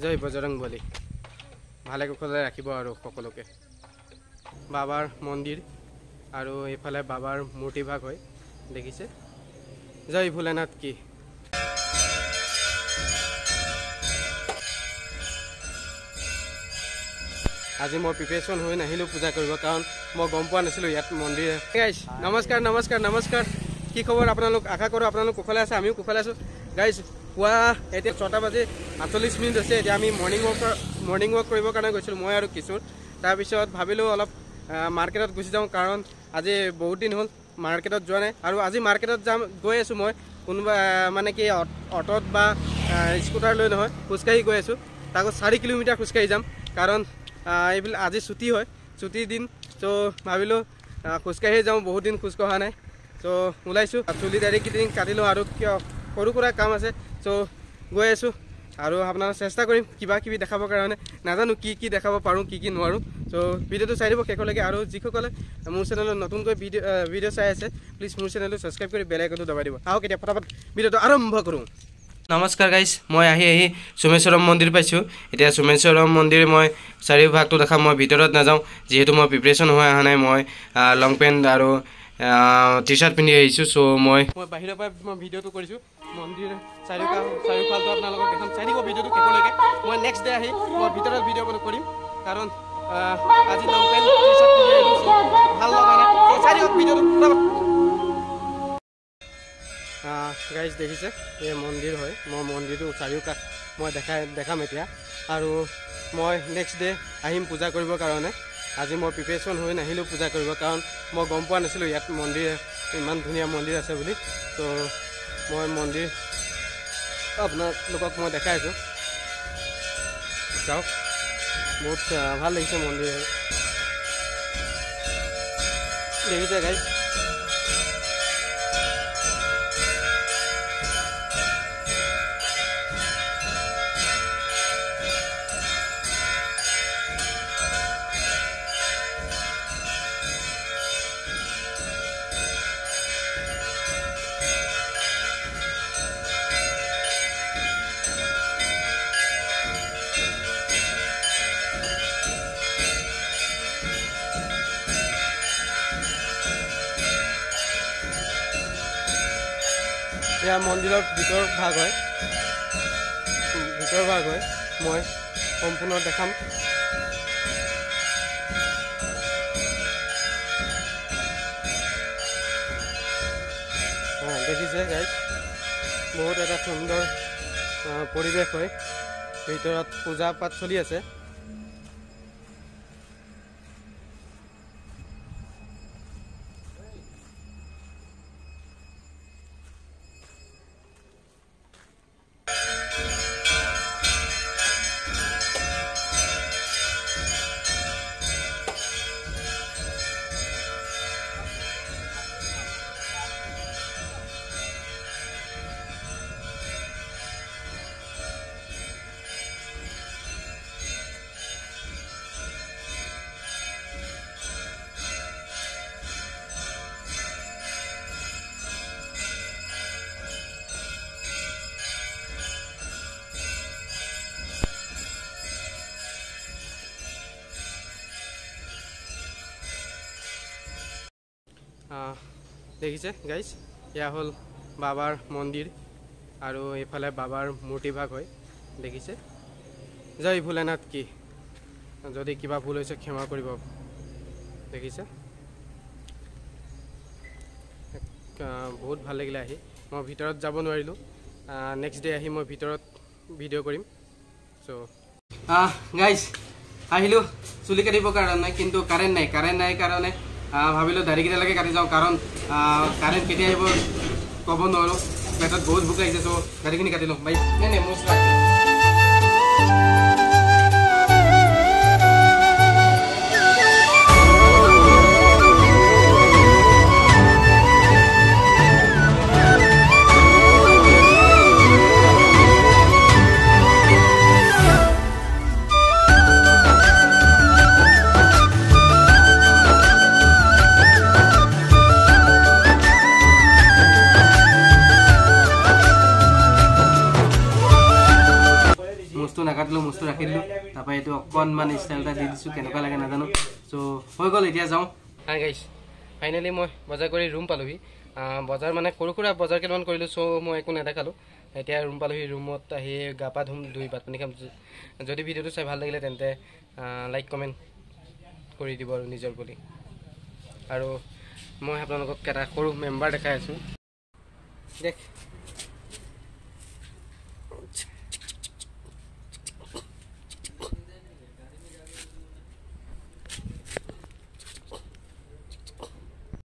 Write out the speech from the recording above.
জয় বজৰং বলী। ভালে কুশলে ৰাখিব আৰু সকলোকে। বাবাৰ মন্দিৰ আৰু এইফালে বাবাৰ মূৰ্তিভাগ হয়, দেখিছে। জয় ভোলেনাথ কি। আজি মই প্ৰিপেৰেশ্যন হৈ নাহিলোঁ পূজা কৰিব, কাৰণ মই গম পোৱা নাছিলোঁ ইয়াত মন্দিৰ। গাইজ নমস্কাৰ নমস্কাৰ নমস্কাৰ, কি খবৰ আপোনালোক? আশা কৰোঁ আপোনালোক কুশলে আছে, আমিও কুশলে আছোঁ। গাইজ পুৱা এতিয়া 6:48 হৈছে। এতিয়া আমি মৰ্ণিং ৱাক কৰিবৰ কাৰণে গৈছিলোঁ মই আৰু কিশোৰ। তাৰপিছত ভাবিলোঁ অলপ মাৰ্কেটত গুচি যাওঁ, কাৰণ আজি বহুত দিন হ'ল মাৰ্কেটত যোৱা নাই। আৰু আজি মাৰ্কেটত যাম গৈ আছোঁ মই, কোনোবা মানে কি অট'ত বা স্কুটাৰ লৈ নহয়, খোজকাঢ়ি গৈ আছোঁ। তাকো 4 কিলোমিটাৰ খোজকাঢ়ি যাম, কাৰণ এইবিলাক আজি ছুটি হয়, ছুটিৰ দিন। চ' ভাবিলোঁ খোজকাঢ়িয়ে যাওঁ, বহুত দিন খোজকঢ়া নাই। চ' ওলাইছোঁ, চুলি দাড়ি কেইদিন কাটিলোঁ আৰু কিয় সৰু সুৰা কাম আছে। চ' গৈ আছোঁ আৰু আপোনালোক চেষ্টা কৰিম কিবা কিবি দেখাবৰ কাৰণে, নাজানো কি কি দেখাব পাৰোঁ কি কি নোৱাৰোঁ। চ' ভিডিঅ'টো চাই দিব শেষলৈকে। আৰু যিসকলে মোৰ চেনেলত নতুনকৈ ভিডিঅ' চাই আছে, প্লিজ মোৰ চেনেলটো ছাবস্ক্ৰাইব কৰি বেল আইকনটো দবাই দিব। আহক এতিয়া ফটাফট ভিডিঅ'টো আৰম্ভ কৰোঁ। নমস্কাৰ গাইজ, মই আহি আহি সোমেশ্বৰম মন্দিৰ পাইছোঁ। এতিয়া সোমেশ্বৰম মন্দিৰ মই চাৰিওভাগটো দেখাম, মই ভিতৰত নাযাওঁ যিহেতু মই প্ৰিপেৰেশ্যন হৈ অহা নাই। মই লং পেণ্ট আৰু টি চাৰ্ট পিন্ধি আহিছোঁ। চ' মই বাহিৰৰ পৰাই মই ভিডিঅ'টো কৰিছোঁ। মন্দিৰ চাৰিওফালটো আপোনালোকক দেখাম, চাই দিব ভিডিঅ'টো শেষলৈকে। মই নেক্সট ডে আহি মই ভিতৰত ভিডিঅ' কৰিম, কাৰণ আজি লং পেণ্ট টি চাৰ্ট পিন্ধি আহিছোঁ, ভাল লগা নাই। চাই দিয়ক ভিডিঅ'টো। গাইজ দেখিছে এই মন্দিৰ হয়, মই মন্দিৰটো চাৰিওকাষ মই দেখাম এতিয়া। আৰু মই নেক্সট ডে আহিম পূজা কৰিবৰ কাৰণে। আজি মই প্ৰিপেৰেশ্যন হৈ নাহিলোঁ পূজা কৰিব, কাৰণ মই গম পোৱা নাছিলোঁ ইয়াত মন্দিৰ ইমান ধুনীয়া মন্দিৰ আছে বুলি। ত' মই মন্দিৰ আপোনালোকক মই দেখাই আছোঁ, চাওক বহুত ভাল লাগিছে মন্দিৰ, দেখিছে গাইজ। এয়া মন্দিৰৰ ভিতৰ ভাগ হয়, ভিতৰ ভাগ হয়, মই সম্পূৰ্ণ দেখাম। দেখিছে গাইজ, বহুত এটা সুন্দৰ পৰিৱেশ হয়। ভিতৰত পূজা পাঠ চলি আছে। দেখিছে গাইজ, এয়া হ'ল বাবাৰ মন্দিৰ আৰু এইফালে বাবাৰ মূৰ্তিভাগ হয়, দেখিছে। জয় ভোলেনাথ কি। যদি কিবা ভুল হৈছে ক্ষমা কৰিব। দেখিছে বহুত ভাল লাগিলে আহি। মই ভিতৰত যাব নোৱাৰিলোঁ, নেক্সট ডে আহি মই ভিতৰত ভিডিঅ' কৰিম। চ' গাইজ আহিলোঁ চুলি কাটিবৰ কাৰণে, কিন্তু কাৰেণ্ট নাই। কাৰেণ্ট নাই কাৰণে ভাবিলোঁ দাড়িকেইটালৈকে কাটি যাওঁ, কাৰণ কাৰেণ্ট কেতিয়া আহিব ক'ব নোৱাৰোঁ। পেটত বহুত ভোক লাগিছে, চ' দাড়িখিনি কাটি লওঁ। বাই নাই নাই মোৰ মোচটো নাকাটিলোঁ, মোচটো ৰাখি দিলোঁ। তাৰপৰা এইটো অকণমান ষ্টাইল এটা দি দিছোঁ, কেনেকুৱা লাগে নাজানো। চ' হৈ গ'ল, এতিয়া যাওঁ। হাই গাইছ, ফাইনেলি মই বজাৰ কৰি ৰুম পালোহি। বজাৰ মানে সৰু সুৰা বজাৰ কেইটামান কৰিলোঁ, চ' মই একো নেদেখালোঁ। এতিয়া ৰুম পালোহি, ৰুমত আহি গা পা ধুম, ধুই ভাত পানী খাম। যদি ভিডিঅ'টো চাই ভাল লাগিলে তেন্তে লাইক কমেণ্ট কৰি দিব আৰু নিজৰ বুলি। আৰু মই আপোনালোকক এটা সৰু মেম্বাৰ দেখাই আছোঁ। দেখ।